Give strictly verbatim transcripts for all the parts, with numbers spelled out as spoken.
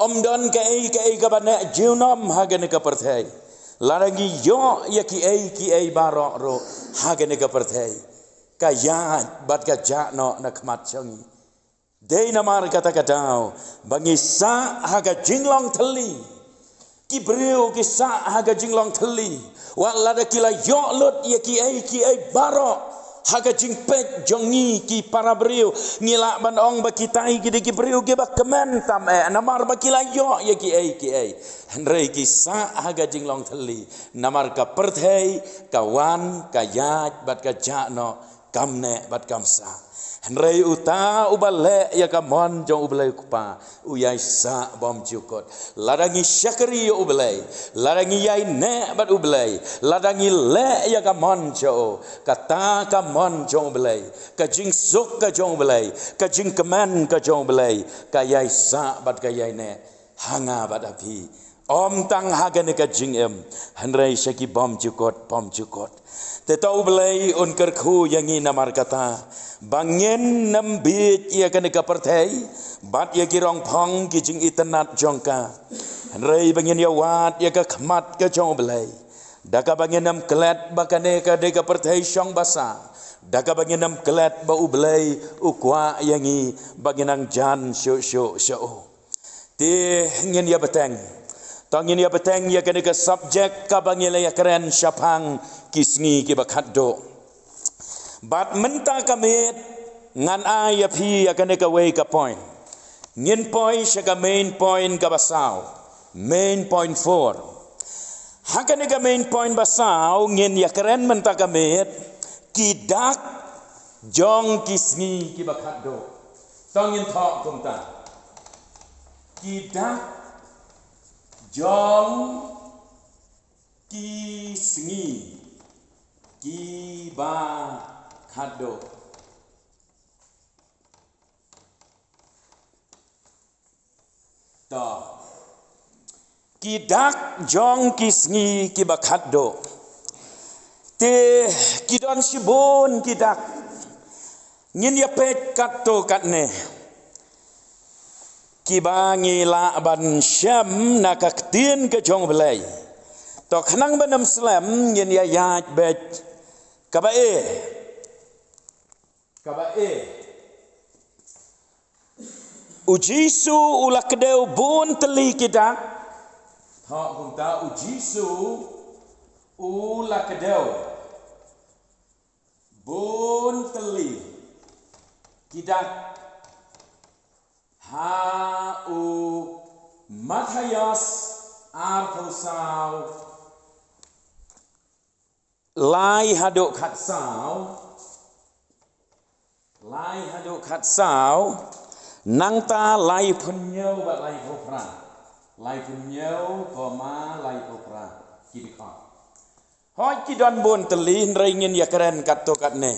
Ym don kaei kaei kaba neh junom ha kane ka pyrthei. Lada ngi ïoh ïa kiei kiei baroh ruh ha kane ka pyrthei, ka ïaid bad ka jah noh na khmat jong ngi. Dei namar kata ka daw ba ngi sah ha ka jinglong thylli. Ki briew ki sah ha ka jinglong thylli. Wat lada ki la ïoh lut ïa kiei kiei baroh ha ka jingpeit jong ngi ki para briew, ngi lah ban ong ba kitai ki dei ki briew kiba kmen tam eh, namar ba ki la ïoh ïa kiei kiei. Hynrei ki sah ha ka jinglong thylli namar ka pyrthei ka wan ka ïaid bad ka jah noh, kam neh bad kam sah. Hynrei uta uba leh ïa ka mon jong U Blei U Kpa, u ïai sah bymjukut. Lada ngi shakri ïa U Blei, lada ngi ïai neh bad U Blei, lada ngi leh ïa ka mon jong u, kata ka mon jong U Blei, ka jingsuk ka jong U Blei, ka jingkmen ka jong U Blei, ka ïai sah bad ka ïai neh ha nga bad ha phi. Ym tang ha kane ka jingim, hynrei sha ki bymjukut bymjukut. Te to U Blei un kyrkhu ïa ngi namar kata ba ngin nym bieit ïa kane ka pyrthei bad ïa ki rongphong ki jingitynnad jong ka. Hynrei ba ngin ïawad ïa ka khmat ka jong U Blei da kaba ngin nym klet ba kane ka dei ka pyrthei shong basa, da kaba ngin nym klet ba U Blei u kwah ïa ngi ba ngin nang jan shuh shuh sha u. Te ngin ïa bteng. To ngin ïa bteng ïa kane ka subject kaba ngi la ïa kren shaphang ki sngi kiba khatduh. Bad mynta ka miet ngan ai ïa phi ïa kane kawei ka point. Ngin poi sha ka main point kaba saw. Main point four. Ha kane ka main point ba saw ngin ïa kren mynta ka miet, ki dak jong ki sngi kiba khatduh. To ngin thoh kumta. Ki dak jong ki sngi kiba khatduh. To. Ki dak jong ki sngi kiba khatduh. Te ki don shibun ki dak. Ngin ïa peit katto katne. Kiba ngi lah ban shem na ka ktien ka jong U Blei. To khnang ban ym slem ngin ïa ïaid beit. Kaba A. Kaba A. U Jisu u la kdew bun tylli ki dak. Thoh kumta, U Jisu u la kdew bun tylli ki dak ha u Mathaios arphew saw, lai haduh khatsaw. Lai haduh khatsaw. Nangta laiphew hynñiew bad laiphew phra. Laiphew hynñiew, koma laiphew phra. Ki dkhot. Hooid ki don bun tylli, hynrei ngin ïa kren katto katne.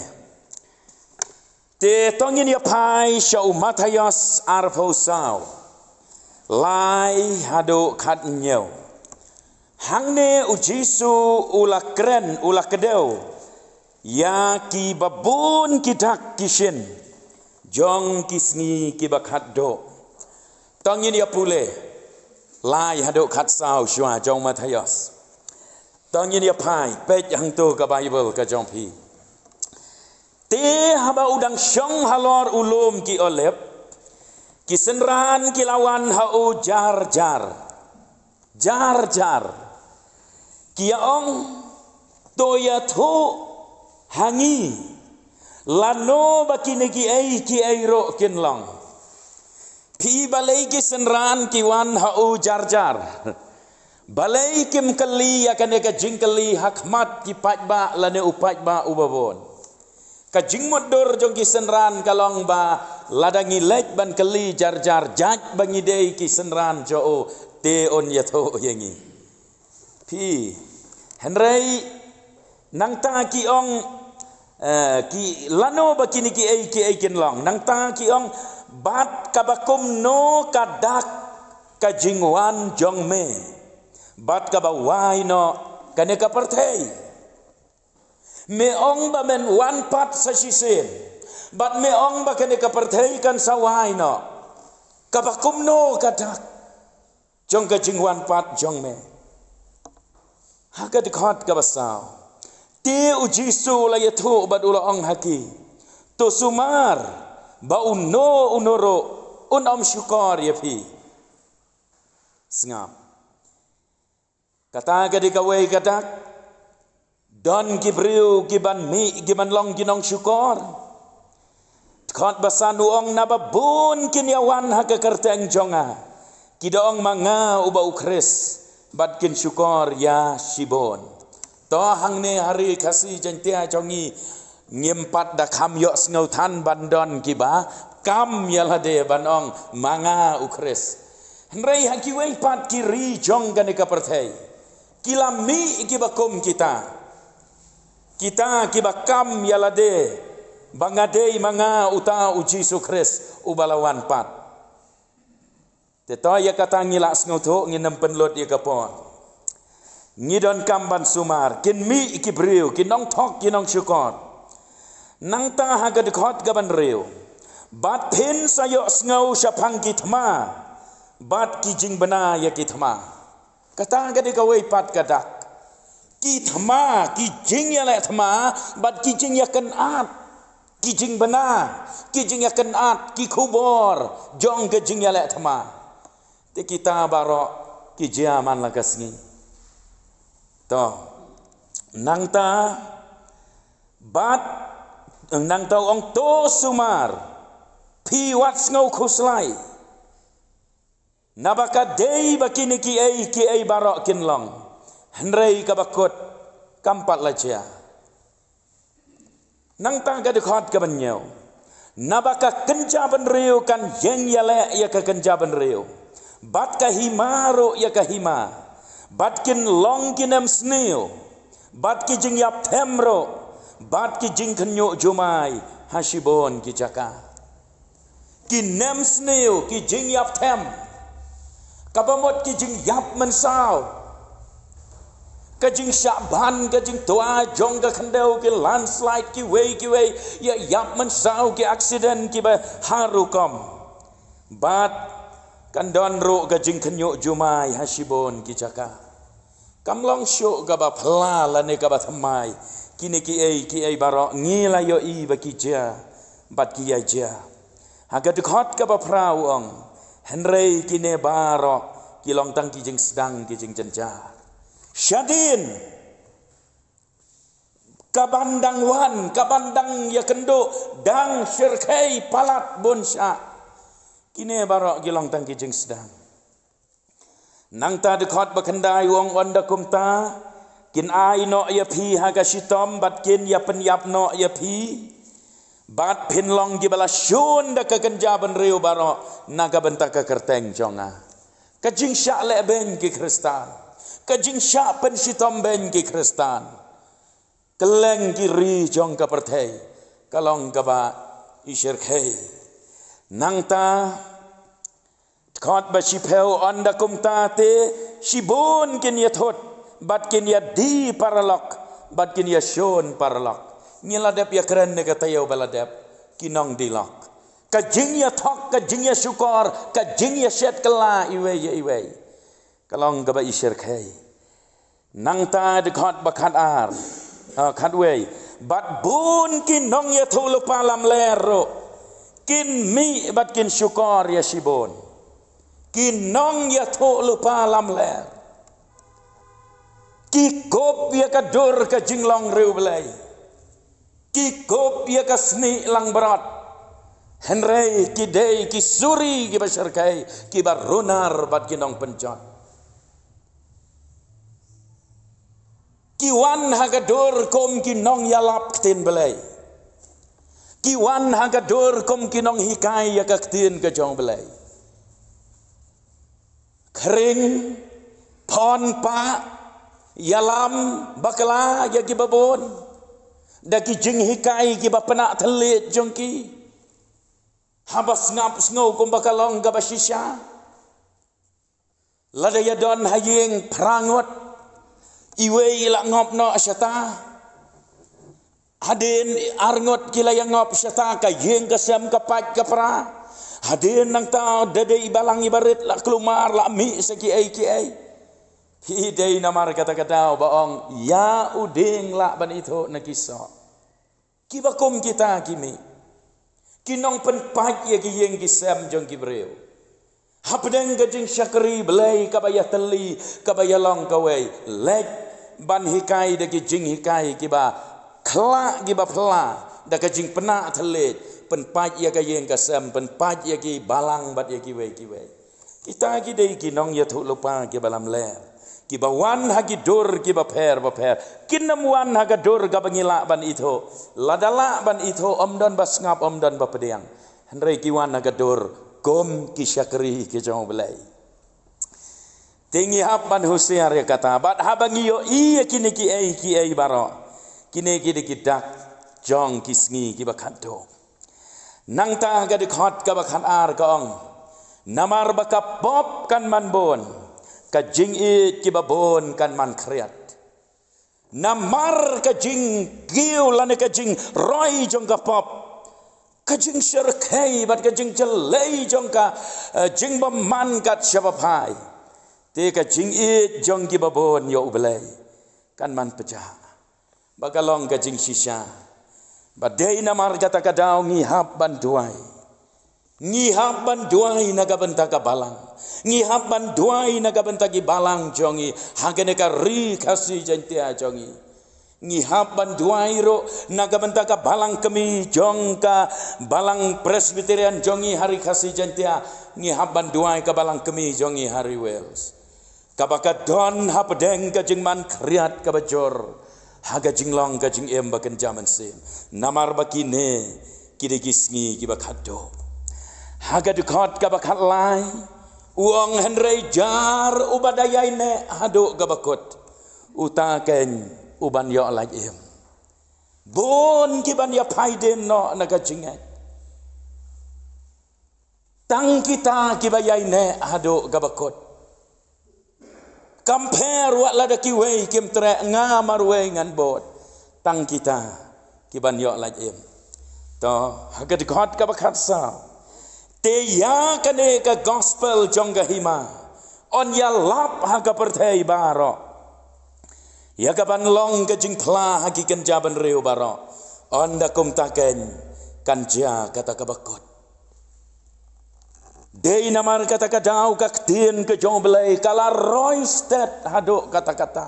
Te to ngin ïa phai sha u Mathaios arphew saw, lai haduh khathynñiew. Hangne U Jisu u la kren, u la kdew ïa kiba bun ki dak ki shin jong ki sngi kiba khatduh. To ngin ïa pule lai haduh khatsaw shuwa jong Mathaios. To ngin ïa phai, peit hangto ka Baibl ka jong phi. Te haba u dang shong halor u lum ki Olib, ki synran ki la wan ha u jar jar. Jar jar. Ki ïa ong, to ïathuh ha ngi lano ba kine kiei kiei ruh kin long. Phi, balei ki synran ki wan ha u jar jar? Balei kim kylli ïa kane ka jingkylli ha khmat ki paidbah lane u paidbah uba bun? Ka jingmutdur jong ki synran ka long ba lada ngi leit ban kylli jar jar, jait ba ngi dei ki synran jong u, te un ïathuh ïa ngi. Phi, hynrei nangta ki ong, eh, ki lano ba kine kiei kiei kin long. Nangta ki ong, bad kaba kumno ka dak ka jingwan jong me, bad kaba wai noh kane ka pyrthei. Me ong ba men wan pat sa shisien, bad me ong ba kane ka pyrthei kan sa wai noh. Kaba kumno ka dak? jong ka jingwan pat jong me. Ha ka dkhot kaba saw, te u Jisu u la ïathuh bad u la ong ha ki, to sumar ba uno uno ruh un ym shukor ïa phi. Sngap. Kata ka dei kawei ka dak. Don ki briew ki ban mih, ki ban long ki nongshukor. Dkhot ba san u ong, naba bun kin ïawan ha ka kyrteng jong nga, ki da ong ma nga uba u Khrist, bad kin shukor ïa shibun. To hangne ha ri Khasi Jaiñtia jong ngi, ngim pat da kham ïohsngew than ban don kiba kam ïa lade ban ong ma nga u Khrist. Hynrei ha kiwei pat ki ri jong kane ka pyrthei, ki la mih kiba kum kita. Kita kiba kam ïa lade ba nga dei ma nga uta u Jisu Khrist uba la wan pat. Te to ïa kata ngi la sngewthuh, ngin ym pynlut ïa ka por. Ngi donkam ban sumar, kin mih ki briew, ki nongthok, ki nongshukor. Nangta ha ka dkhot kaba hynriew, bad phin sa ïohsngew shaphang ki thma bad ki jingbna ïa ki thma. Kata ka dei kawei pat ka dak. Ki thma, ki jingïaleh thma bad ki jingïakynad, ki jingbna, ki jingïakynad, ki khubor jong ka jingïaleh thma. Te kita baroh ki jia man la ka sngi. To. Nangta, bad, nangta u ong, to sumar, phi wat sngew khuslai. Naba ka dei ba kine kiei kiei baroh kin long, hynrei kaba kut kam pat la jia. Nangta ka dkhot kaba hynñiew, naba ka kynja bynriew kan ïeng ïaleh ïa ka kynja bynriew, bad ka hima ruh ïa ka hima, bad kin long ki nemsniew, bad ki jingïapthem ruh, bad ki jingkhynñiuh jumai ha shibun ki jaka. Ki nemsniew, ki jingïapthem, kaba mut ki jingïap mynsaw, ka jingshah ban, ka jingtwa jong ka khyndew, ki landslide, kiwei kiwei, ïa ïap mynsaw, ki accident kiba har rukom. Bad kan don ruh ka jingkhynñiuh jumai ha shibun ki jaka. Kam long shuh kaba phylla lane kaba thymmai. Kine kiei kiei baroh ngi la ïohi ba ki jia bad ki ïa jia. Ha ka dkhot kaba phra u ong, hynrei kine baroh ki long tang ki jingsdang, ki jingjynjar. Shadien kaban dang wan, kaban dang ïakynduh, dang shyrkhei palat bun shah. Kine baroh ki long tang ki jingsdang. Nangta dkhot ba khyndai u ong, ynda kumta kin ai noh ïa phi ha ka shitom bad kin ïapynïap noh ïa phi, bad phin long kiba la shun da ka kynja bynriew baroh na ka bynta ka kyrteng jong nga. Ka jingshah lehbeiñ ki Khristan, ka jingshah pynshitom beiñ ki Khristan. Kylleng ki ri jong ka pyrthei ka long kaba i shyrkhei. Nangta dkhot ba shiphew, ynda kumta te shibun kin ïathut bad kin ïadie paralok bad kin ïashun paralok. Ngi la dep ïakren ne ka taïew ba la dep, ki nongdialog. Ka jingïathok, ka jingïashukor, ka jingïashet kylla iwei ïa iwei, ka long kaba i shyrkhei. Nangta dkhot ba khatar, ah, khatwei, bad bun ki nongïathuhlypa lamler ruh kin mih bad kin shukor ïa shibun. Ki nongïathuhlypa lamler ki kup ïa ka dur ka jinglong riewblei. Ki kup ïa ka snieh langbrot. Hynrei ki dei ki suri kiba shyrkhei, kiba runar bad ki nongpynjot. Ki wan ha ka dur kum ki nongïalap ktien Blei. Ki wan ha ka dur kum ki nonghikai ïa ka ktien ka jong Blei. Khring, phon pah, ïalam bakla ïa kiba bun da ki jinghikai kiba pynah thylliej jong ki. Haba sngap sngew kumba ka long kaba shisha. Lada ïadon ha ïing phra ngut, iwei i la ngop noh shata. Hadien ar ngut ki la ïa ngop shata, ka ïing ka sem ka pait ka pra. Hadien nangta da dei i balang iba rit la kulmar la mih sa kiei kiei. Phi dei namar kata ka daw ba ong ïa u dieng lah ban ithuh na ki soh. Kiba kum kita ki mih. Ki nongpynpait ïa ki ïing ki sem jong ki briew. Hapdeng ka jingshakri Blei kaba ïatylli, kaba ïalong kawei. Leit ban hikai da ki jinghikai kiba khla kiba pla, da ka jingpynah thylliej, pynpait ïa ka ïing ka sem, pynpait ïa ki balang bad ïa kiwei kiwei. Kita ki dei ki nongïathuhlypa kiba lamler, kiba wan ha ki dur kiba pher bapher. Kin ym wan ha ka dur kaba ngi lah ban ithuh. Lada lah ban ithuh, ym don ba sngap, ym don ba pdiang. Hynrei ki wan ha ka dur kum ki shakri ki jong U Blei. Te ngi hap ban husiar ïa kata, bad haba ngi ïohi ïa kine kiei kiei baroh, kine ki dei ki dak jong ki sngi kiba khatduh. Nangta ka dkhot kaba khatar ka ong, namar ba ka pop kan man bun, ka jingïeit kiba bun kan man khriat. Namar ka jingkiew lane ka jingroi jong ka pop, ka jingshyrkhei bad ka jingjyllei jong ka, eh, jingbymman kat shaba phai, te ka jingïeit jong kiba bun ïa U Blei kan man pjah. Ba ka long ka jingshisha. Ba dei namar kata ka daw ngi hap ban duwai. Ngi hap ban duwai na ka bynta ka balang. Ngi hap ban duwai na ka bynta ki balang jong ngi ha kane ka ri Khasi Jaiñtia jong ngi. Ngi hap ban duwai ruh na ka bynta ka balang kmie jong ka balang Presbyterian jong ngi ha ri Khasi Jaiñtia. Ngi hap ban duwai ka balang kmie jong ngi ha ri Wales, kaba ka don hapdeng ka jingman khriat kaba jur ha ka jinglong ka jingim ba kynja mynsiem. Namar ba kine ki dei ki sngi kiba khatduh. Ha ka dkhot kaba khatlai, u ong, hynrei jar uba da ïaineh haduh kaba kut, uta keiñ u ban ïoh lait im. Bun ki ban ïa phai dien noh na ka jingngeit. Tang kita kiba ïaineh haduh kaba kut. Kam pher wat lada kiwei kim treh, nga marwei ngan bud. Tang kita ki ban ïoh lait im. To, ha ka dkhot kaba khatsaw, te ïa kane ka gospel jong ka hima yn ïalap ha ka pyrthei baroh, ïa ka ban long ka jingphla ha ki kynja bynriew baroh. Ynda kumta keiñ kan jia kata kaba kut. Dei namar kata ka daw ka ktien ka jong U Blei ka la roi stet haduh katta katta.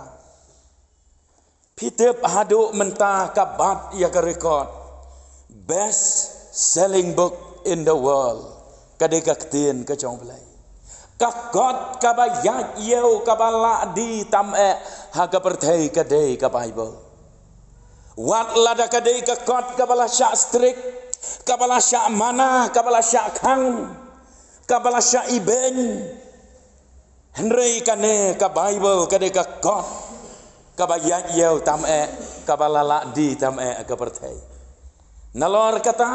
Phi tip, haduh mynta ka bat ïa ka record best selling book in the world. Ka dei ka ktien ka jong U Blei. Ka kot kaba ïaid ïew, kaba lah die tam eh ha ka pyrthei ka dei ka Baibl. Wat lada ka dei ka kot kaba la shah strict, kaba la shah mana, kaba la shah khang, kaba la shah ibeiñ, hynrei kane ka Baibl ka dei ka kot kaba ïaid ïew tam eh, kaba la lah die tam eh ha ka pyrthei. Nalor kata,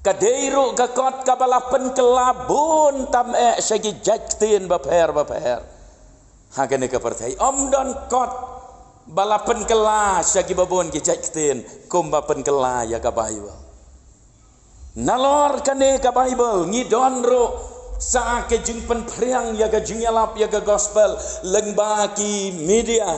ka dei ruh ka kot kaba la pynkylla bun tam eh sha ki jait ktien bapher bapher ha kane ka pyrthei. Ym don kot ba la pynkylla sha kiba bun ki jait ktien kumba pynkylla ïa ka Baibl. Nalor kane ka Baibl ngi don ruh sa ka jingpynphriang ïa ka jingïalap ïa ka gospel lyngba ki media,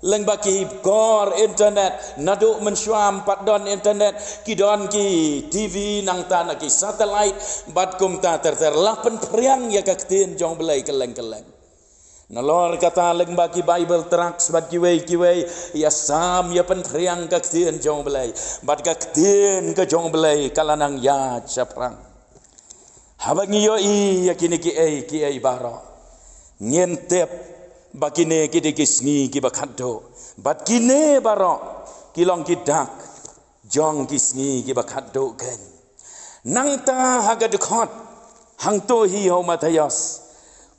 lyngba ki kor internet. Naduh mynshuwa ym pat don internet, ki don ki T V, nangta na ki satellite bad kumta ter ter, la pynphriang ïa ka ktien jong U Blei kylleng kylleng. Nalor kata, lyngba ki Bible tracts bad kiwei kiwei, ïa sam ïa pynphriang ka ktien jong U Blei, bad ka ktien ka jong U Blei ka la nang ïaid shaphrang. Haba ngi ïohi ïa kine kiei kiei baroh, ngin tip ba kine ki dei ki sngi kiba khatduh, bad kine baroh ki long ki dak jong ki sngi kiba khatduh keiñ. Nangta ha ka dkhot hangto hi ha u Mathaios,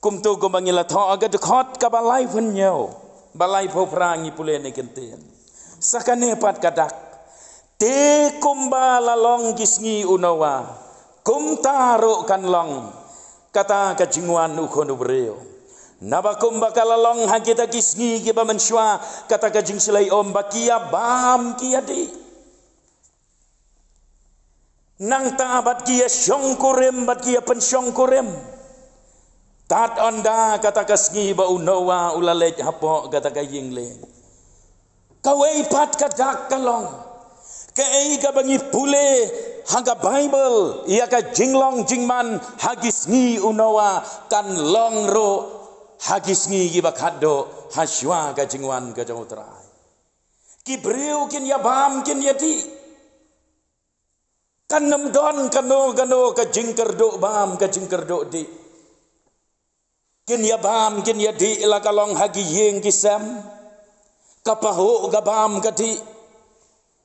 kumto kumba ngi la thoh, ha ka dkhot kaba laiphew hynñiew bad laiphew phra ngi pule ne ktien. Sa kane pat ka dak: Te kumba la long ki sngi u Noah, kumta ruh kan long kata ka jingwan u Khun u briew. Naba kumba ka la long ha kita ki sngi kiba mynshuwa, kata ka jingshlei um ba ki ïa bam ki ïa dih. Nangta bad ki ïa shongkurim, bad ki ïa pynshongkurim. Tad ynda kata ka sngi ba u Noah u la leit hapoh kata ka ïing lieng. Kawei pat ka dak ka long. Kaei kaba ngi pule ha ka Baibl, ïa ka jinglong jingman ha ki sngi u Noah, kan long ruh ha ki sngi kiba khatduh, ha shuwa ka jingwan ka jong u Trai. Ki briew kin ïa bam kin ïa dih. Kan ym don kano kano ka jingkyrduh bam, ka jingkyrduh dih. Kin ïa bam kin ïa dih la ka long ha ki ïing ki sem, ka pahuh ka bam ka dih.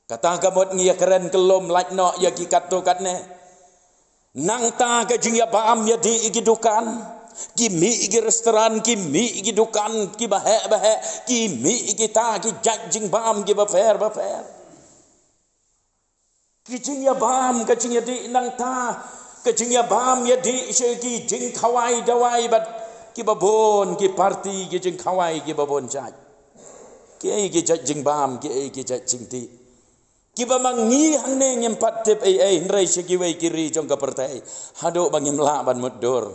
Kata ka mut ngi ïa kren kyllum lait noh ïa ki katto katne. Nangta ka jingïa bam ïa dih ïa ki dukan, ki mih ïa ki restaurant, ki mih ïa ki dukan kiba heh ba heh, ki mih ïa kita ki jait jingbam kiba pher ba pher. Ki jingïa bam, ka jingïa dih nangta, ka jingïa bam ïa dih sha ki jingkhawai dawai bad kiba bun ki party, ki jingkhawai kiba bun jait. Kiei ki jait jingbam, kiei ki jait jingdih, kiba ma ngi hangne ngim pat tip ei ei, hynrei sha kiwei ki ri jong ka pyrthei haduh ba ngim lah ban mutdur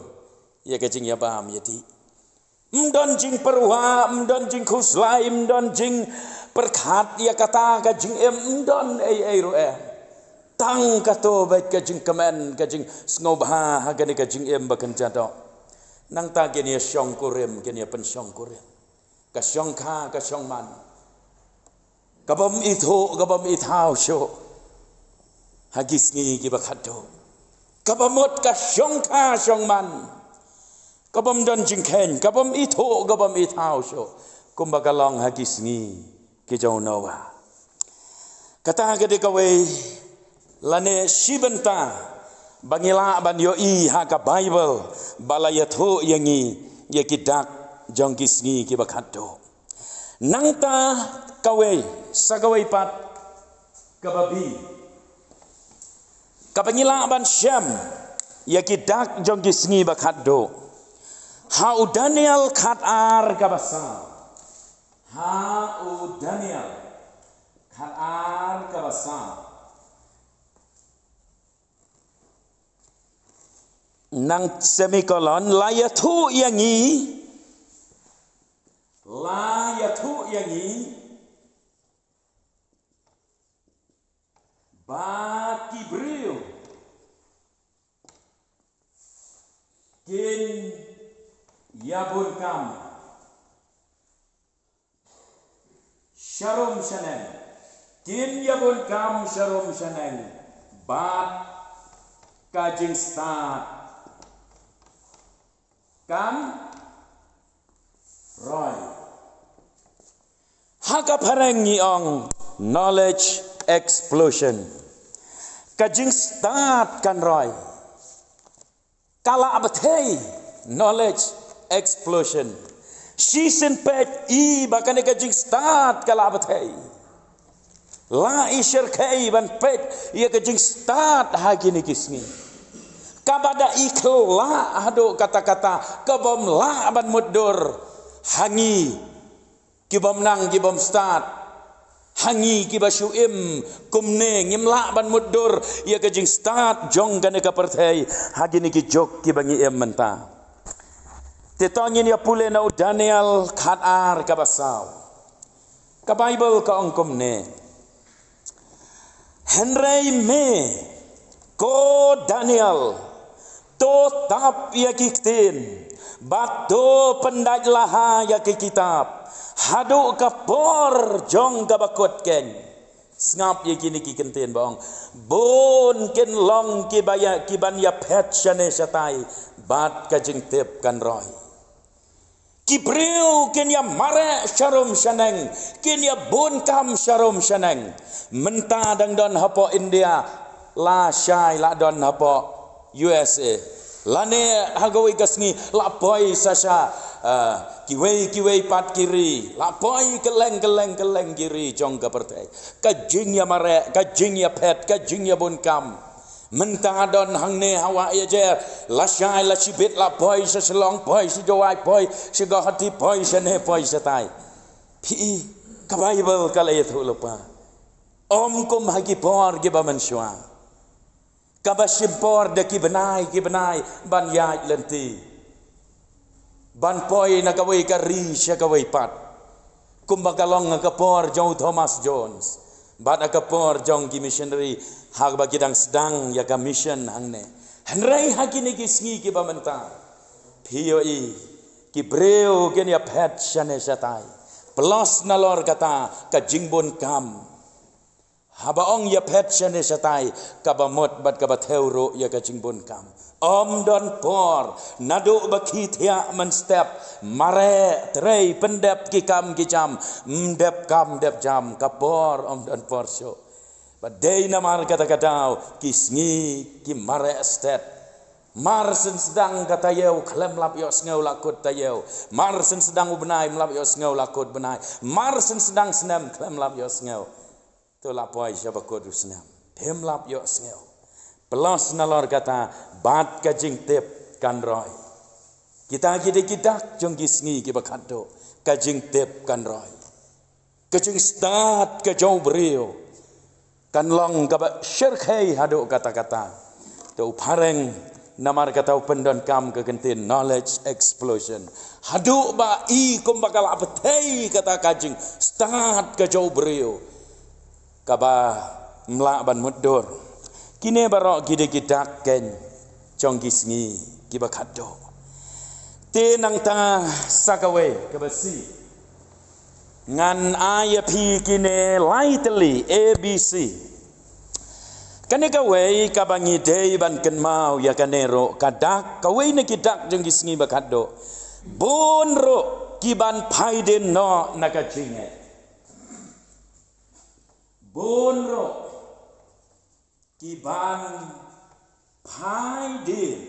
ïa ka jingïa bam ïa dih. Ym don jingpyrwa, ym don jingkhuslai, ym don jingpyrkhat ïa kata ka jingim, ym don ei ei ruh em. Tang kato beit ka jingkmen, ka jingsngewbha ha kane ka jingim ba kynja doh. Nangta kin ïa shongkurim, kin ïa pynshongkurim. Ka shongkha ka shongman. Ka bym ithuh, ka bym ithaw shuh ha ki sngi kiba khatduh. Kaba mut ka shongkha shongman. Ka bym don jingkheiñ, ka bym ithuh, ka bym ithaw shuh, kumba ka long ha ki sngi ki jong u Noah. Kata ka dei kawei lane shi bynta ba ngi lah ban ïohi ha ka Baibl ba la ïathuh ïa ngi ïa ki dak jong ki sngi kiba khatduh. Nangta kawei, sa kawei pat, kaba bi, kaba ngi lah ban shem ïa ki dak jong ki sngi ba khatduh. Ha u Daniel khatar kaba saw. Ha u Daniel khatar kaba saw. Nang semikolon, la ïathuh ïa ngi, la ïathuh ïa ngi ba ki briew kin ïa bun kam sharum shaneng. Kin ïa bun kam sharum shaneng bad ka jingstad kan roi. Ha ka phareng ngi ong knowledge explosion. Ka jingstad kan roi. Ka la bthei, knowledge explosion. Shisien peit i ba kane ka jingstad ka la bthei. La i shyrkhei ban peit ïa ka jingstad ha kine ki sngi. Kaba da i khlak haduh katta katta, ka bym lah ban mutdur ha ngi. Ki bym nang, ki bym stad. Ha ngi kiba shu im kumne, ngim lah ban mutdur ïa ka jingstad jong kane ka pyrthei ha kine ki juk kiba ngi im mynta. Te to ngin ïa pule na u Daniel khatar kaba saw. Ka Baibl ka ong kumne. Hynrei me, ko Daniel, to tap ïa ki ktien, bad to pyndait laha ïa ki kitab, haduh ka por jong kaba kut keiñ. Sngap ïa kine ki kyntien ba ong. Bun kin long kiba ïa, kiban ïa phet shane shatai, bad ka jingtip kan roi. Ki briew kin ïa mareh sharum shaneng, kin ïa bun kam sharum shaneng. Mynta dang don hapoh India, lashai la don hapoh U S A. Lane ha kawei ka sngi la poi sa sha, ah, kiwei kiwei pat ki ri, la poi kylleng kylleng kylleng ki ri jong ka pyrthei. Ka jingïa mareh, ka jingïa phet, ka jingïa bun kam. Mynta don hangne ha Wah Ïajer, lashai lashibit la poi sha Shillong, poi sha Jowai, poi sha Guwahati, poi shane, poi shatai. Phi i, ka Baibl ka la ïathuh lypa. Ym kum ha ki por kiba mynshuwa. Kaba shim por da ki bnai ki bnai ban ïaid lynti, ban poi na kawei ka ri sha kawei pat. Kumba ka long ha ka por jong u Thomas Jones bad ha ka por jong ki missionary, haba ki dang sdang ïa ka mission hangne. Hynrei ha kine ki sngi kiba mynta, phi ïohi, ki briew kin ïaphet shane shatai. Plus nalor kata ka jingbun kam. Haba ong ïaphet shane shatai, kaba mut bad kaba thew ruh ïa ka jingbun kam. Ym don por, naduh ba khie thiah mynstep, mareh, trei, pyndep ki kam ki jam, ym dep kam dep jam, ka por ym don por shuh. Bad dei namar kata ka daw ki sngi ki mareh stet. Mar shen sdang ka taïew khlem lap ïohsngew la kut taïew. Mar shen sdang u bnai ym lap ïohsngew la kut bnai. Mar shen sdang snem khlem lap ïohsngew. To la poi sha ba kut u snem, phim lap ïohsngew. Plus nalor kata, bad ka jingtip kan roi. Kita ki dei ki dak jong ki sngi kiba khatduh, ka jingtip kan roi. Ka jingstad ka jong u briew kan long kaba shyrkhei haduh katta katta. Te u phareng namar kata u pyndonkam ka kyntien knowledge explosion. Haduh ba i kumba ka la pynthei kata ka jingstad ka jong u briew kaba ym lah ban mutdur. Kine baroh ki dei ki dak keiñ jong ki sngi kiba khatduh. Te nangta sa kawei kaba shi, ngan ai ïa phi kine lai tylli, A B C. Kane kawei kaba ngi dei ban kynmaw ïa kane ruh, ka dak, kawei na ki dak jong ki sngi ba khatduh. Bun ruh ki ban phai dien noh na ka jingngeit. Bun ruh ki ban phai dien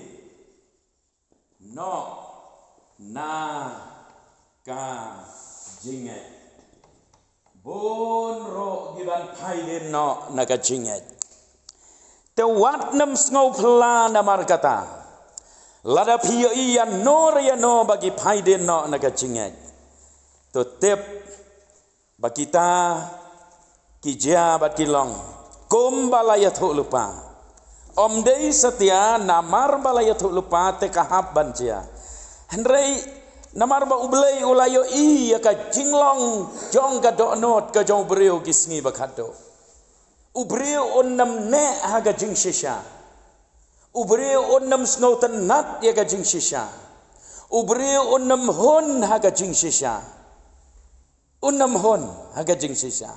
noh na ka jingngeit. Bun ruh ki ban phai dien noh na ka jingngeit. Te wat nym sngewphylla namar kata. Lada phi ïohi ïano re ïano ba ki phai dien noh na ka jingngeit, to tip ba kita ki jia bad ki long kumba la ïathuh lypa. Ym dei satia namar ba la ïathuh lypa te ka hap ban jia. Hynrei namar ba U Blei u la ïohi ïa ka jinglong jong ka dohnud ka jong u briew ki sngi ba khatduh. U briew un nym neh ha ka jingshisha. U briew un nym sngewtynnat ïa ka jingshisha. U briew un nym hun ha ka jingshisha. Un nym hun ha ka jingshisha.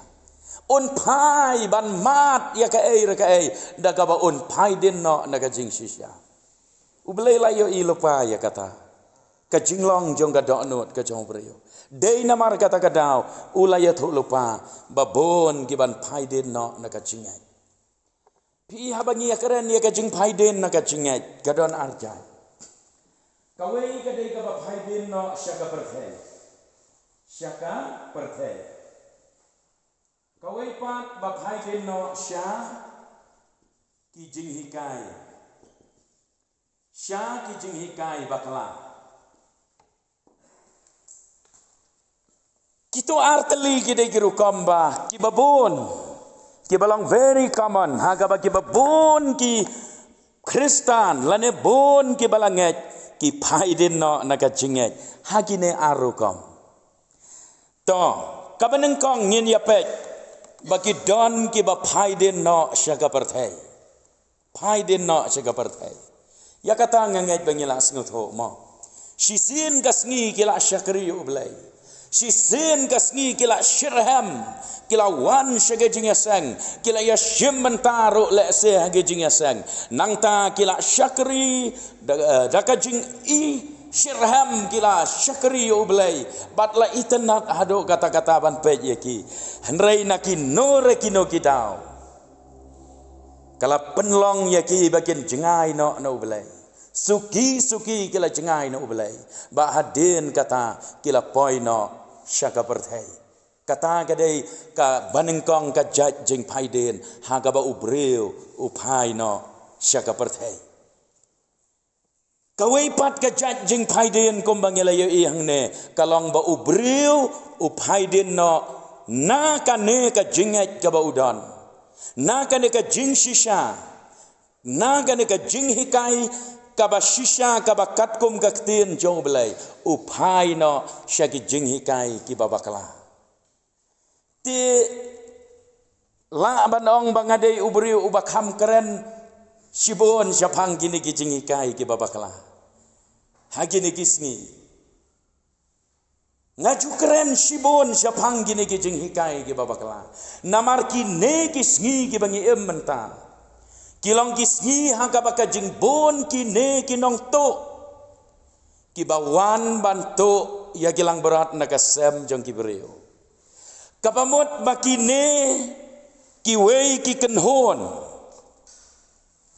Un phai ban mad ïa kaei re kaei da kaba un phai dien noh na ka jingshisha. U Blei la ïohi lypa ïa kata, ka jinglong jong ka dohnud ka jong u briew. Dei namar kata ka daw u la ïathuh lypa ba bun ki ban phai dien noh na ka jingngeit. Phi, haba ngi ïakren ïa ka jingphai dien na ka jingngeit, ka don ar jait. Kawei ka dei kaba phai dien noh sha ka pyrthei. Sha ka pyrthei. Kawei pat ba phai dien noh sha ki jinghikai. Sha ki jinghikai bakla. Kito ar tylli ki dei ki rukom ba kiba bun, kiba long very common ha kaba kiba bun ki Khristan lane bun kiba la ngeit ki phai dien noh na ka jingngeit ha kine ar rukom. To, kaba nyngkong ngin ïa peit ba ki don kiba phai dien noh sha ka pyrthei. Phai dien noh sha ka pyrthei. Ïa kata nga ngeit ba ngi la sngewthuh mo. Shisien ka sngi ki la shakri ïa U Blei. Shisien ka sngi ki la shitrhem, ki la wan sha ka jingïaseng, ki la ïashim bynta ruh lehse ha ka jingïaseng. Nangta ki la shakri da, da ka jingi shitrhem ki la shakri ïa U Blei bad la itynnad haduh katta katta ban peit ïa ki. Hynrei na kino re kino ki daw ka la pynlong ïa ki ba kin jngai noh na U Blei. Suki suki ki la jngai na U Blei. Ba hadien kata ki la poi noh sha ka pyrthei. Kata ka dei kaba nyngkong ka jait jingphai dien ha kaba u briew u phai noh sha ka pyrthei. Kawei pat ka jait jingphai dien kumba ngi la ïohi hangne, ka long ba u briew u phai dien noh na kane ka jingngeit kaba u don, na kane ka jingshisha. Na kane ka jinghikai kaba shisha kaba katkum ka ktien jong U Blei, u phai noh sha ki jinghikai kiba bakla. Te lah ban ong ba nga dei u briew uba kham kren shibun shaphang kine ki jinghikai kiba bakla ha kine ki sngi. Nga ju kren shibun shaphang kine ki jinghikai kiba bakla. Namar kine ki sngi kiba ngi im mynta, ki long ki sngi ha kaba ka jingbun kine ki nongtuh kiba wan ban tuh ïa ki langbrot na ka sem jong ki briew. Kaba mut ba kine kiwei ki kynhun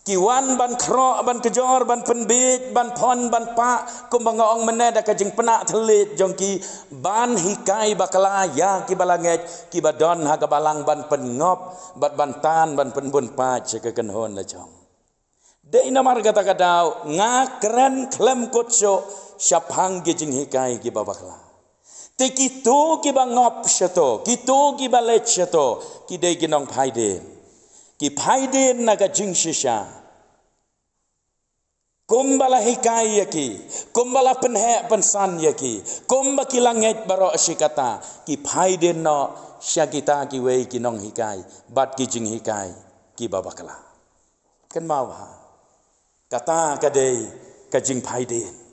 ki wan ban khroh, ban kjor, ban pynbiej, ban phon, ban pah, kumba nga ong mynne, da ka jingpynah thylliej jong ki, ban hikai bakla ïa kiba la ngeit, kiba don ha ka balang, ban pynngop bad ban tan, ban pynbun paid sha ka kynhun la jong. Dei namar kata ka daw nga kren khlem kut shuh shaphang ki jinghikai kiba bakla. Te kito kiba ngop shato, kito kiba leit shato, ki dei ki nongphaidien. Ki phaidien na ka jingshisha. Kumba la hikai ïa ki, kumba la pynheh pynsan ïa ki, kumba ki la ngeit baroh shi katta, ki phaidien noh sha kita kiwei ki nonghikai bad ki jinghikai kiba bakla. Kynmaw ha kata ka dei ka jingphaidien.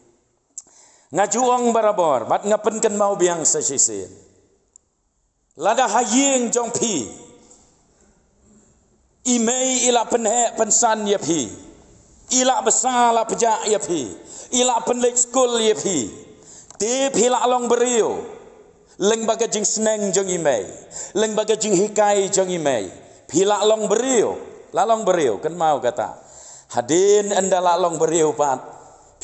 Nga ju ong barabor bad nga pynkynmaw biang sa shisien. Lada ha ïing jong phi i mei i la pynheh pynsan ïa phi, i la bsa la pjah ïa phi, i la pynleit skul ïa phi, te phi la long briew lyngba ka jingsneng jong i mei, lyngba ka jinghikai jong i mei, phi la long briew, la long briew, kynmaw kata. Hadien ynda la long briew pat,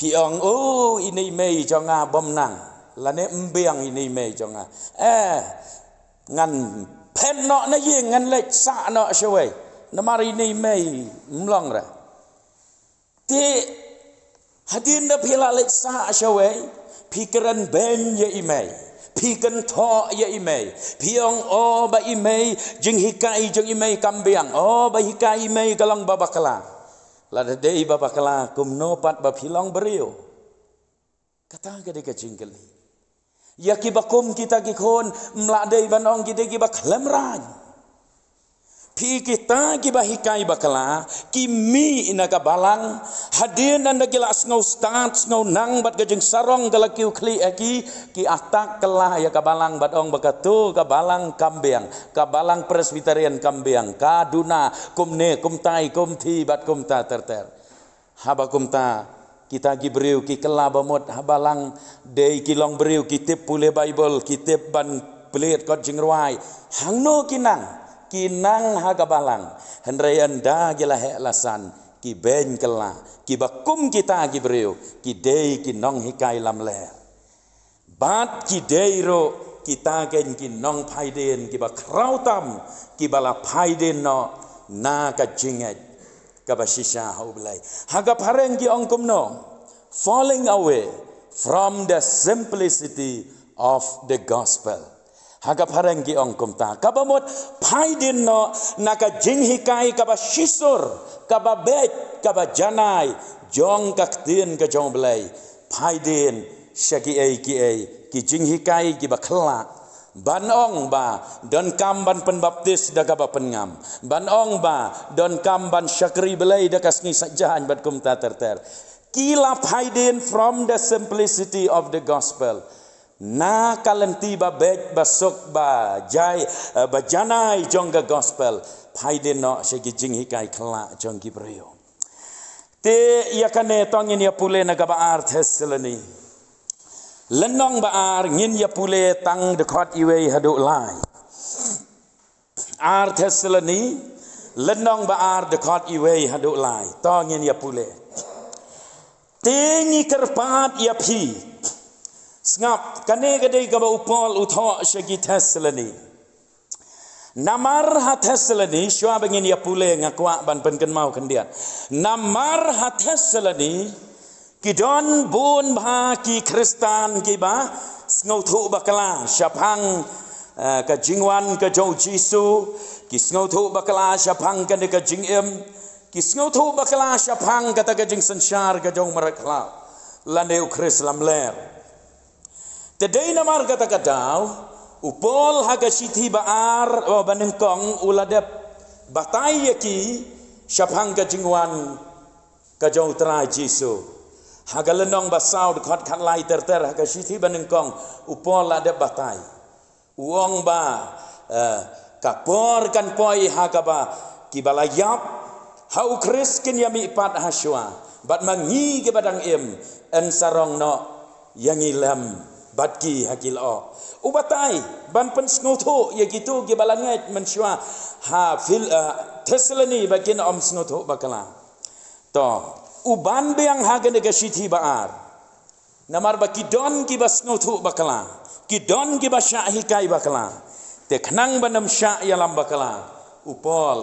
phi ong, "Oh, ine i mei jong nga bym nang, lane ym biang ine i mei jong nga. Eh, ngan phet noh na ïing, ngan leit sah noh shawei, namar ine i mei ym long re." Te hadien da phi la leit sah shawei, phi kren beiñ ïa i mei, phi kynthoh ïa i mei, phi ong, "Oh, ba i mei, jinghikai jong i mei kam biang, oh, ba hikai i mei ka long ba bakla." Lada dei ba bakla, kumno pat ba phi long briew? Kata ka dei ka jingkylli. Ïa kiba kum kita ki khun, ym lah dei ban ong ki dei kiba khlem raiñ. Phi, kita kiba hikai bakla, ki mih na ka balang, hadien ynda ki la sngew stad, sngew nang bad ka jingsarong ka la kiew khlieh ha ki, ki attack kylla ïa ka balang bad ong ba kato ka balang kam biang, ka balang Presbyterian kam biang, ka duna kumne, kumtai, kumthi bad kumta ter ter. Haba kumta, kita ki briew ki kylla ba mut ha balang, dei ki long briew ki tip pule Baibl, ki tip ban plied kot jingrwai. Hangno ki nang? Ki nang ha ka balang. Hynrei ynda ki la heh la san, ki beiñ kylla. Kiba kum kita ki briew ki dei ki nonghikai lamler. Bad ki dei ruh kita kein ki nongphaidien kiba khraw tam, kiba la phaidien noh na ka jingngeit kaba shisha ha U Blei. Ha ka phareng ki ong kumno? Falling away from the simplicity of the gospel. Ha ka phareng ki ong kumta. Kaba mut, phaidien noh na ka jinghikai kaba shisur, kaba beit, kaba janai jong ka ktien ka jong U Blei. Phaidien sha kiei kiei ki jinghikai kiba khyllah. Ban ong ba donkam ban pynbaptis da kaba pynngam. Ban ong ba donkam ban shakri Blei da ka sngi Saitjaiñ bad kumta ter ter. Ki la phaidien from the simplicity of the gospel. Na ka lynti ba beit, ba suk, ba jai, eh, ba janai jong ka gospel. Phaidien noh sha ki jinghikai khyllah jong ki briew. Te ïa kane to ngin ïa pule na kaba ar Thessaloni. Lynnong ba ar, ngin ïa pule tang dkhot iwei haduh lai. Ar Thessaloni, lynnong ba ar dkhot iwei haduh lai. To ngin ïa pule. Te ngi kyrpad ïa phi. Sngap, kane ka dei kaba u Paul u thoh sha ki Thessaloni. Namar ha Thessaloni, shuwa ba ngin ïa pule nga kwah ban pynkynmaw khyndiat. Namar ha Thessaloni, ki don bun bha ki Khristan kiba sngewthuh bakla shaphang, eh, ka jingwan ka jong u Jisu, ki sngewthuh bakla shaphang kane ka jingim, Ki sngewthuh bakla shaphang kata ka jingsynshar ka jong u mrad khlaw lane u Khrist lamler. Te dei namar kata ka daw, u Paul ha ka shithi ba ar, oh, ba nyngkong u la dep batai ïa ki shaphang ka jingwan ka jong u Trai Jisu. Ha ka lynnong ba saw dkhot khatlai ter ter ha ka shithi ba nyngkong u Paul la dep batai. U ong ba, eh, ka por kan poi ha kaba ki ba la ïap ha u Khrist kin ïamih pat ha shuwa bad ma ngi ki ba dang im yn sarong noh ïa ngi lem bad ki ha ki lyoh. U batai ban pynsngewthuh ïa kito ki ba la ngeit mynshuwa ha Phil-, eh, Thessaloni ba kin ym sngewthuh bakla. To, u ban biang ha kane ka shithi ba ar. Namar ba ki don ki ba sngewthuh bakla, ki don ki ba shah hikai bakla. Te khnang ban ym shah ïalam bakla, u Paul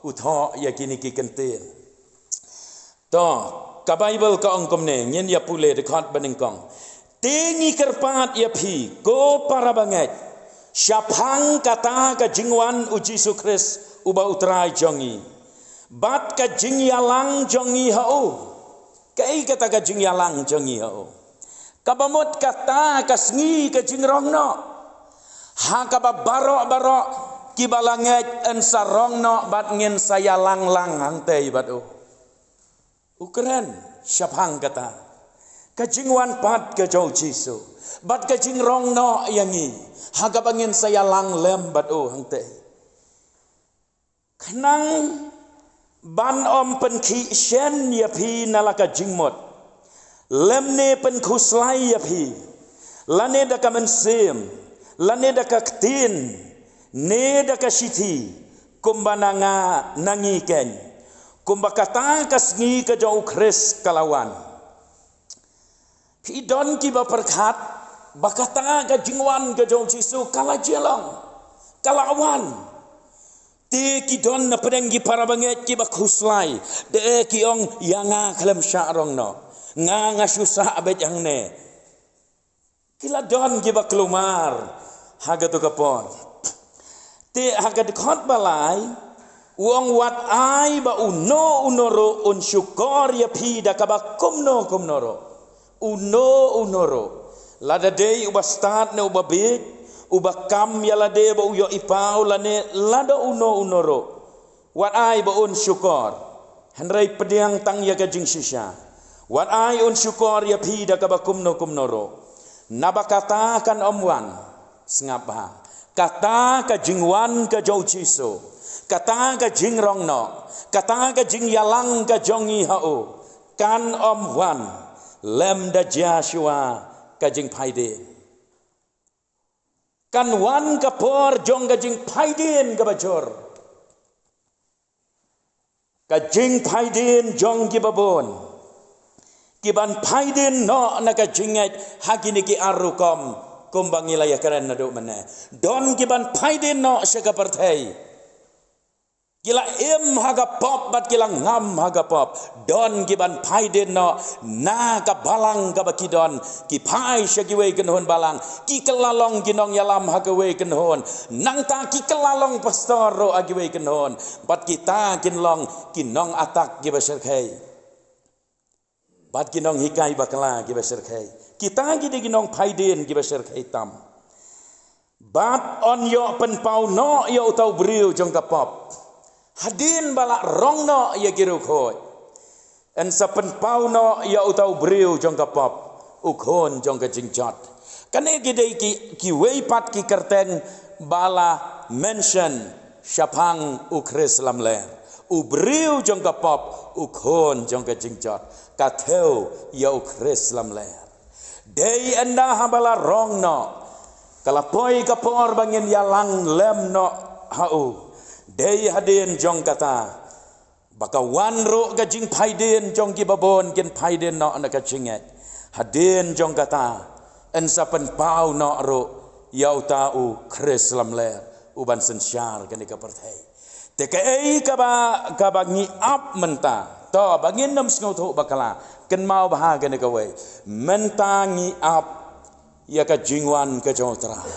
u thoh ïa kine ki kyntien. To, ka Baibl ka ong kumne, ngin ïa pule dkhot ba nyngkong. Te ngi kyrpad ïa phi, ko para bangeit, shaphang kata ka jingwan u Jisu Khrist uba u Trai jong ngi, bad ka jingïalang jong ngi ha u. Kaei kata ka jingïalang jong ngi ha u? Kaba mut kata ka sngi ka jingrong noh ha kaba baroh baroh ki ba la ngeit yn sa rong noh bad ngin sa ïalang lang hangtei bad u. U kren shaphang kata ka jingwan pat ka jong u Jisu bad ka jingrong noh ïa ngi ha kaba ngin sa ïalang lem bad u hangtei. Khnang ban ym pynkhih shen ïa phi na la ka jingmut lymne pynkhuslai ïa phi, lane da ka mynsiem, lane da ka ktien, ne da ka shithi, kumba na nga na ngi keiñ, kumba kata ka sngi ka jong u Khrist ka la wan. Phi don ki ba pyrkhat ba kata ka jingwan ka jong u Jisu ka la jia long, ka la wan. Te ki don na pdeng ki para bangeit ki ba khuslai, te ki ong ïa nga khlem shah rong noh, nga nga shu sah beit hangne. Ki la don ki ba kulmar ha kato ka por. Te ha ka dkhot ba lai u ong, wat ai ba uno uno ruh un shukor ïa phi da kaba kumno kumno ruh. Uno uno ruh, lada dei uba stad ne uba bieit, uba kam ïa lade ba u ïohi paw lane lada uno uno ruh. Wat ai ba un shukor, hynrei pdiang tang ïa ka jingshisha. Wat ai un shukor ïa phi da kaba kumno kumno ruh. Naba kata kan ym wan, sngap bha, kata ka jingwan ka jong u Jisu, kata ka jingrong noh, kata ka jingïalang ka jong ngi ha u, kan ym wan lymda jia shuwa ka jingphaidien. Kan wan ka por jong ka jingphaidien kaba jur. Ka jingphaidien jong ki babun, ki ban phaidien noh na ka jingngeit ha kine ki ar rukom, kumba ngi la ïakren naduh mynne. Don ki ban phaidien noh sha ka pyrthei, ki la im ha ka pop bad ki la ngam ha ka pop. Don ki ban phaidien noh na ka balang kaba ki don, ki phai sha kiwei kynhun balang, ki kylla long ki nongïalam ha kawei kynhun. Nangta ki kylla long pastor ruh ha kiwei kynhun, bad kita kin long ki nongatak ki ba shyrkhei, bad ki nonghikai bakla ki ba shyrkhei. Kita ki dei ki nongphaidien ki ba shyrkhei tam. Bad yn ïoh pynpaw noh ïa uta u briew jong ka pop hadien ba la rong noh ïa ki riewkhuid. Yn sa pynpaw noh ïa uta u briew jong ka pop u khun jong ka jingjot. Kane ki dei ki, kiwei pat ki kyrteng ba la mention shaphang u Khrist lamler. U briew jong ka pop, u khun jong ka jingjot, ka thew ïa u Khrist lamler. Dei ynda haba la rong noh, ka la poi ka por ba ngin ïalang lem noh ha u. Dei hadien jong kata ba ka wan ruh ka jingphaidien jong ki babun kin phaidien noh na ka jingngeit. Hadien jong kata yn sa pynpaw noh ruh ïa uta u Khrist lamler u ban synshar kane ka pyrthei. Te kaei kaba, kaba ngi ap mynta? To, ba ngin nym sngewthuh bakla, kynmaw bha kane kawei. Mynta ngi ap ïa ka jingwan ka jong u Trai.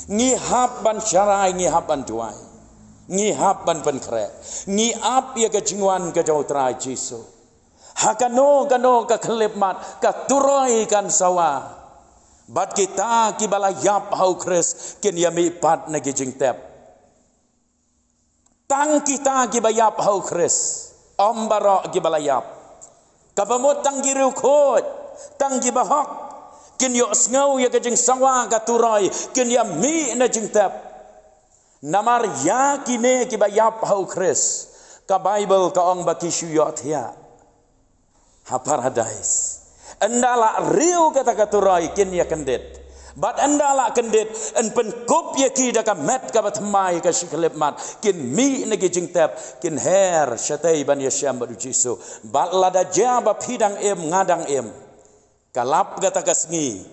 Ngi hap ban sharai, ngi hap ban duwai. Ngi hap ban pynkhreh. Ngi ap ïa ka jingwan ka jong u Trai Jisu. Ha kano kano ka khyllipmat ka turoi kan sawa. Bad kita kiba la ïap ha u Khrist kin ïa mihpat na ki jingtep. Tang kita kiba ïap ha u Khrist, ym baroh kiba la ïap. Kaba mut tang ki riewkhuid, tang kiba hok, kin ïohsngew ïa ka jingsawa ka turoi, kin ïa mih na jingtep. Namar ïa kine kiba ïap ha u Khrist, ka Baibl ka ong ba ki shu ïohthiah ha Paradais. Ynda la riew kata ka turoi kin ïa kyndit. Bad ynda la kyndit, yn pynkup ïa ki da ka met kaba thymmai ka shi khyllipmat, kin mih na ki jingtep, kin her shatei ban ïashem bad u Jisu. Bad lada jia ba phi dang im, nga dang im, ka lap kata ka sngi,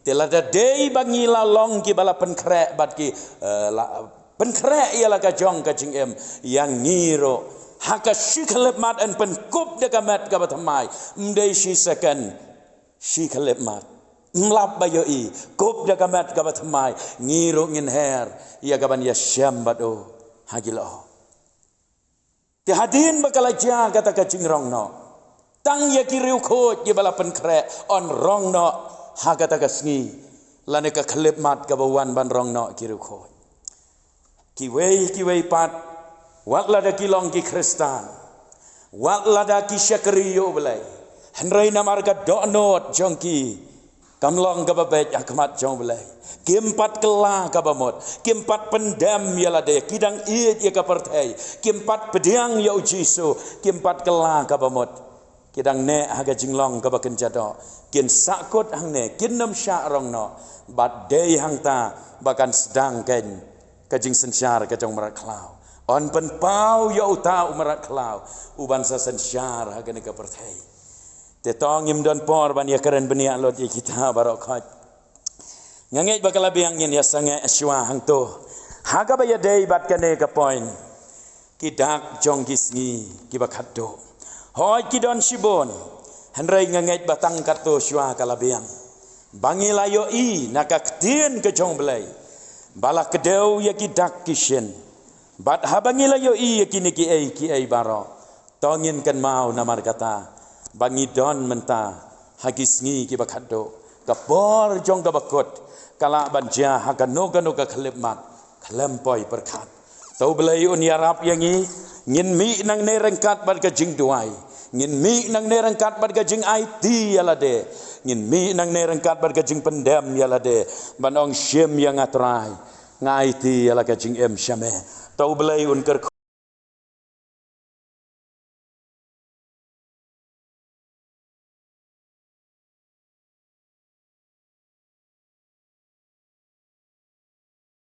te lada dei ba ngi la long kiba la pynkhreh bad ki, eh, la pynkhreh ïa la ka jong ka jingim, ïa ngi ruh ha ka shi khyllipmat yn pynkup da ka met kaba thymmai. Ym dei shi second, shi khyllipmat. Ym lap ba ïohi, kup da ka met kaba thymmai, ngi ruh ngin her ïa kaban ïashem bad u ha ki lyoh. Te hadien ba ka la jia kata ka jingrong noh, tang ïa ki riewkhuid kiba la pynkhreh yn rong noh ha kata ka sngi, lane ka khyllipmat kaba wan ban rong noh ki riewkhuid. Kiwei kiwei pat, wat lada ki long ki Khristan, wat lada ki shakri ïa u Blei, hynrei namar ka dohnud jong ki kam long kaba beit ha khmat jong u Blei, kim pat kylla kaba mut, kim pat pyndem ïa lade, ki dang ïeit ïa ka pyrthei, kim pat pdiang ïa u Jisu, kim pat kylla kaba mut. Ki dang neh ha ka jinglong kaba kynja doh, kin sahkut hangne, kin nym shah rong noh. Bad dei hangta ba kan sdang kein ka jingsynshar ka jong u mrad khlaw. Yn pynpaw ïa uta u mrad khlaw uban sa synshar ha kane ka pyrthei. Te to ngim don por ban ïakren bniah lut ïa kita baroh khoit. Nga ngeit ba ka la biang ngin ïa sangeh shuwa hangto ha kaba ïadei bad kane ka point, ki dak jong ki sngi kiba khatduh. Hooid, ki don shibun, hynrei nga ngeit ba tang katto shuwa ka la biang ba ngi la ïohi na ka ktien ka jong u Blei ba la kdew ïa ki dak ki shin. Bad haba ngi la ïohi ïa kine kiei kiei baroh, to ngin kynmaw namar kata ba ngi don mynta ha ki sngi kiba khatduh, ka por jong kaba kut ka lah ban jia ha kano kano ka khyllipmat khlem poi pyrkhat. To u Blei un ïarap ïa ngi, ngin mih nangne ryngkat bad ka jingduwai, ngin mih nangne ryngkat bad ka jingaiti ïa lade, ngin mih nangne ryngkat bad ka jingpyndem ïa lade, ban ong, shim ïa nga Trai, nga aiti ïa la ka jingim sha me. To u Blei un kyrkhu